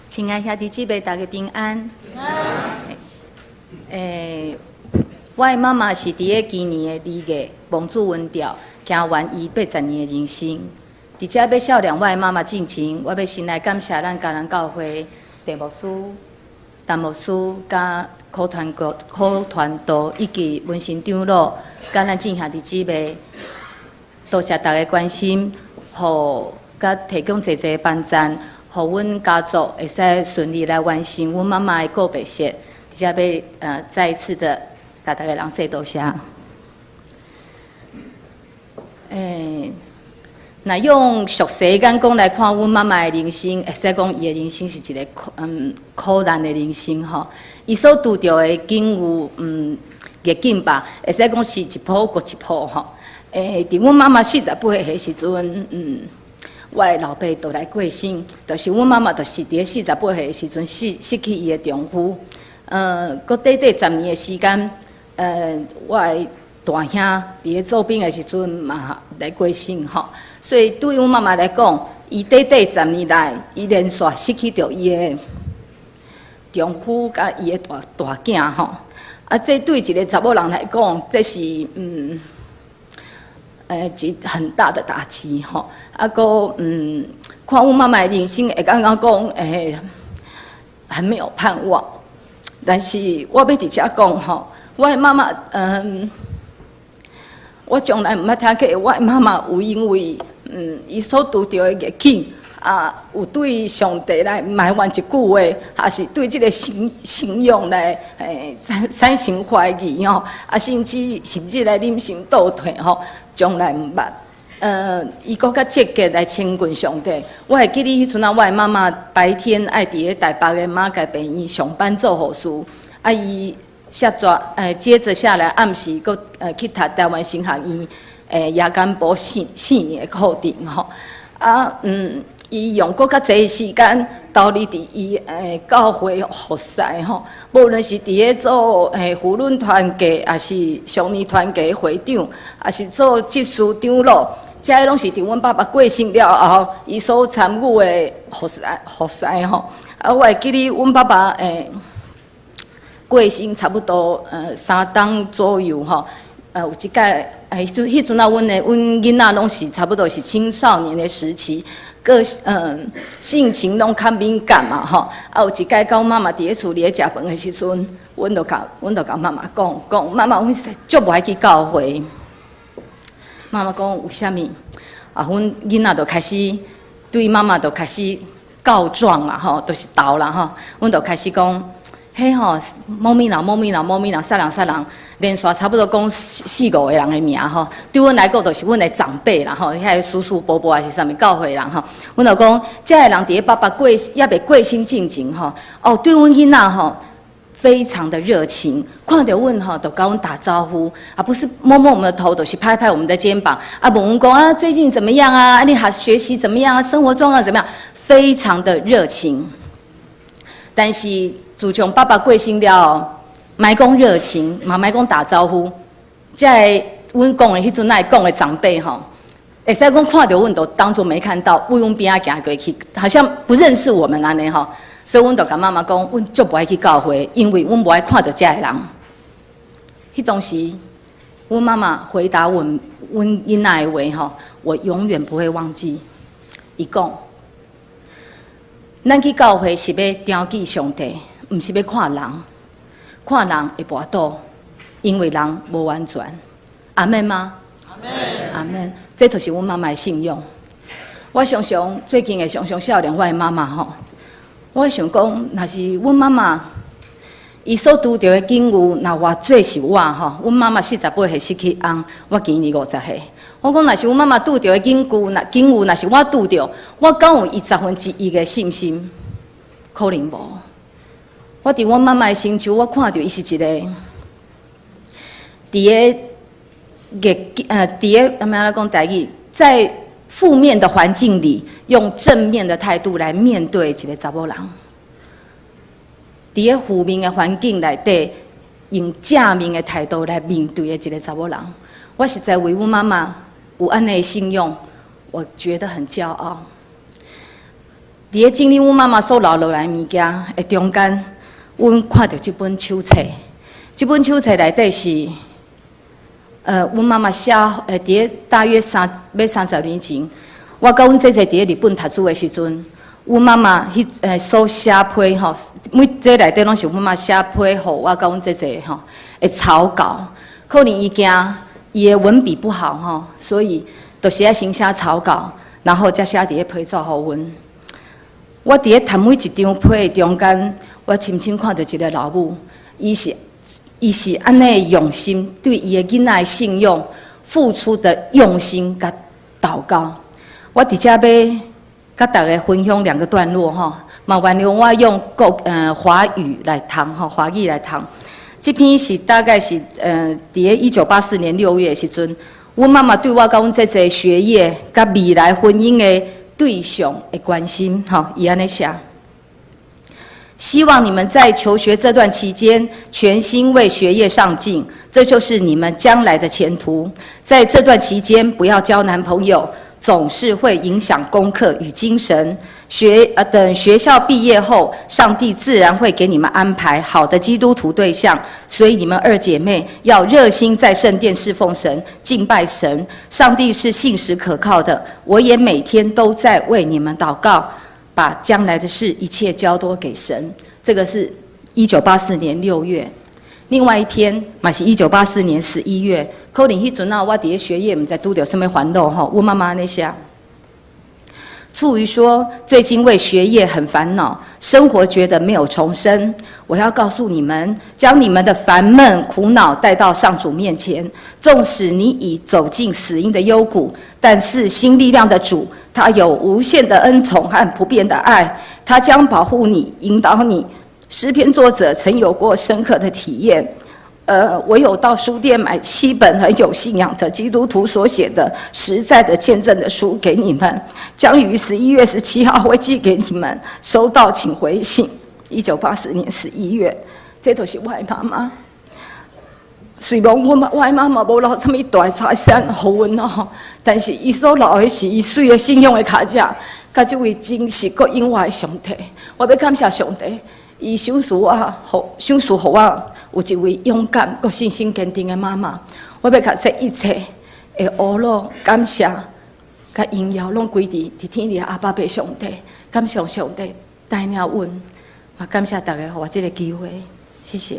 親愛兄弟姊妹，大家平安。平安。我的媽媽是佇咧今年的2月蒙主恩召，行完伊80年的人生。佇遮欲數念我的媽媽進前，我欲先來感謝咱嘉南教會鄭牧師、陳牧師、佮柯傳國、柯傳道以及文心長老，佮咱眾兄弟姊妹，多謝大家關心，予佮提供濟濟幫贊，予阮家族會使順利來完成阮媽媽的告別式。佇遮欲再一次的共大家人說多謝。若用俗世眼光來看阮媽媽的人生，會使講伊的人生是一個苦難的人生吼。伊所拄著的境遇逆境吧，會使講是一鋪閣一鋪吼。佇阮媽媽48歲的時陣，我的老爸就來過身，就是阮媽媽就是佇咧四十八歲的時陣失去伊的丈夫。閣短短10年的時間，我的大兄佇咧做兵的時陣嘛來過身吼。所以對阮媽媽來講，伊短短十年內，伊連續失去著伊的丈夫佮伊的大大囝吼。啊，這對一個查某人來講，這是一很大的打擊吼。啊，閣看阮媽媽的人生會感覺講，很沒有盼望。但是我欲佇遮講吼，我的媽媽，我從來毋捌聽過我的媽媽有因為伊所拄著的逆境，啊，有對上帝來埋怨一句話，抑是對這個信仰來產生懷疑吼，啊，甚至來忍心倒退吼，從來毋捌。伊閣較積極來親近上帝。我會記得彼陣仔，我的媽媽白天愛佇咧台北的馬偕病院上班做護士，啊，伊下逝，接著下來暗時閣去讀台灣神學院夜間部四年的課程吼。啊，伊用閣較濟時間投入佇伊教會服侍吼，無論是佇咧做婦女團契，抑是少年團契會長，抑是做執事長老。這个攏是佇阮爸爸過身了後，伊所參與的服侍吼。啊，我會記得阮爸爸過身差不多3冬左右吼。有一擺，彼陣仔，阮囡仔攏是差不多是青少年的時期，個性情攏較敏感嘛吼。啊，有一擺佮阮媽媽佇咧厝裡咧食飯的時陣，阮就共媽媽講，講媽媽，阮實在足無愛去教會。媽媽講為啥物？啊，阮囡仔就開始對媽媽就開始告狀啦，吼，就是鬥啦，吼。阮就開始講，彼吼某某人、某某人、某某人、啥人啥人，連續差不多講四五個人的名吼。對阮來講，就是阮的長輩啦，吼，遐个叔叔伯伯還是啥物教會人吼。阮就講，這个人佇咧爸爸過猶未過身進前吼，哦，對阮囡仔吼，非常的熱情，看著阮吼，就共阮打招呼，啊，不是摸摸我們的頭，就是拍拍我們的肩膀，啊，問阮講啊，最近怎麼樣啊？啊，你還學習怎麼樣啊？生活狀況怎麼樣？非常的熱情。但是自從爸爸過身了後，莫講熱情，嘛莫講打招呼，這个阮講的彼陣仔講的長輩吼，會使講看著阮都當作沒看到，為阮邊仔行過去，好像不認識我們按呢吼。所以，阮就共媽媽講，阮足無愛去教會，因為阮無愛看著這个人。彼當時，阮媽媽回答阮阮囡仔的話吼，我永遠不會忘記。伊講，咱去教會是欲朝見上帝，毋是欲看人。看人會跋倒，因為人無完全。阿們嗎？阿們。阿們。這就是阮媽媽的信仰。我常常最近會常常數念我的媽媽吼。我想講，若是阮媽媽伊所拄著的境遇，若換做是我吼，阮媽媽48歲失去翁，我今年50歲。我講，若是阮媽媽拄著的境遇，若是我拄著，我敢有伊1/10的信心？可能無。我佇阮媽媽的身上，我看著伊是一個佇个逆佇个按怎講台語，在負面的環境裡，用正面的態度來面對一個查某人。佇个負面的環境內底，用正面的態度來面對的一個查某人。我實在為阮媽媽有按呢的信仰，我覺得很驕傲。佇佇咧整理阮媽媽所留落來的物件的中間，阮看著這本手冊。這本手冊內底是，阮媽媽寫，佇咧大約欲30年前，我佮阮姐姐佇咧日本讀書的時陣，阮媽媽彼所寫批吼，每這內底攏是阮媽寫批予我佮阮姐姐吼的草稿。可能伊驚伊的文筆不好吼，所以就是愛先寫草稿，然後才寫佇咧批紙予阮。我佇咧讀每一張批的中間，我深深看著一个老母，伊是按呢用心對伊的囡仔的信仰付出的用心佮禱告。我佇遮欲佮大家分享兩個段落吼，嘛原諒我用華語來讀吼，華語來讀。這篇是大概是佇咧1984年6月的時陣，阮媽媽對我佮阮姐姐學業佮未來婚姻的對象的關心，吼，伊按呢寫。希望你們在求學這段期間，全心為學業上進，這就是你們將來的前途。在這段期間，不要交男朋友，總是會影響功課與精神。等學校畢業後，上帝自然會給你們安排好的基督徒對象。所以你們二姐妹要熱心在聖殿侍奉神、敬拜神。上帝是信實可靠的，我也每天都在為你們禱告，把將來的事一切交託給神。這個是1984年6月。另外一篇嘛是1984年11月，可能彼陣啊，我佇咧學業，毋知拄著啥物煩惱吼。阮媽媽按呢寫。處於說最近為學業很煩惱，生活覺得沒有重生。我要告訴你們，將你們的煩悶苦惱帶到上主面前。縱使你已走進死蔭的幽谷，但是新力量的主，他有無限的恩寵和不變的愛，他將保護你，引導你。詩篇作者曾有過深刻的體驗。我有到書店買七本很有信仰的基督徒所寫的實在的見證的書給你們，將於11月17號會寄給你們，收到請回信。1984年11月，這都是我的媽媽。雖然我的媽媽無留啥物大財產予阮哦，但是伊所留的是伊媠的信仰的跤跡，佮這位真實閣永活的上帝。我欲感謝上帝，伊賞賜我，予賞賜予我有一位勇敢閣信心堅定的媽媽。我欲共這一切的呵咾感謝，佮榮耀攏歸佇天的阿爸父上帝。感謝上帝帶領阮，嘛感謝大家予我這个機會，謝謝。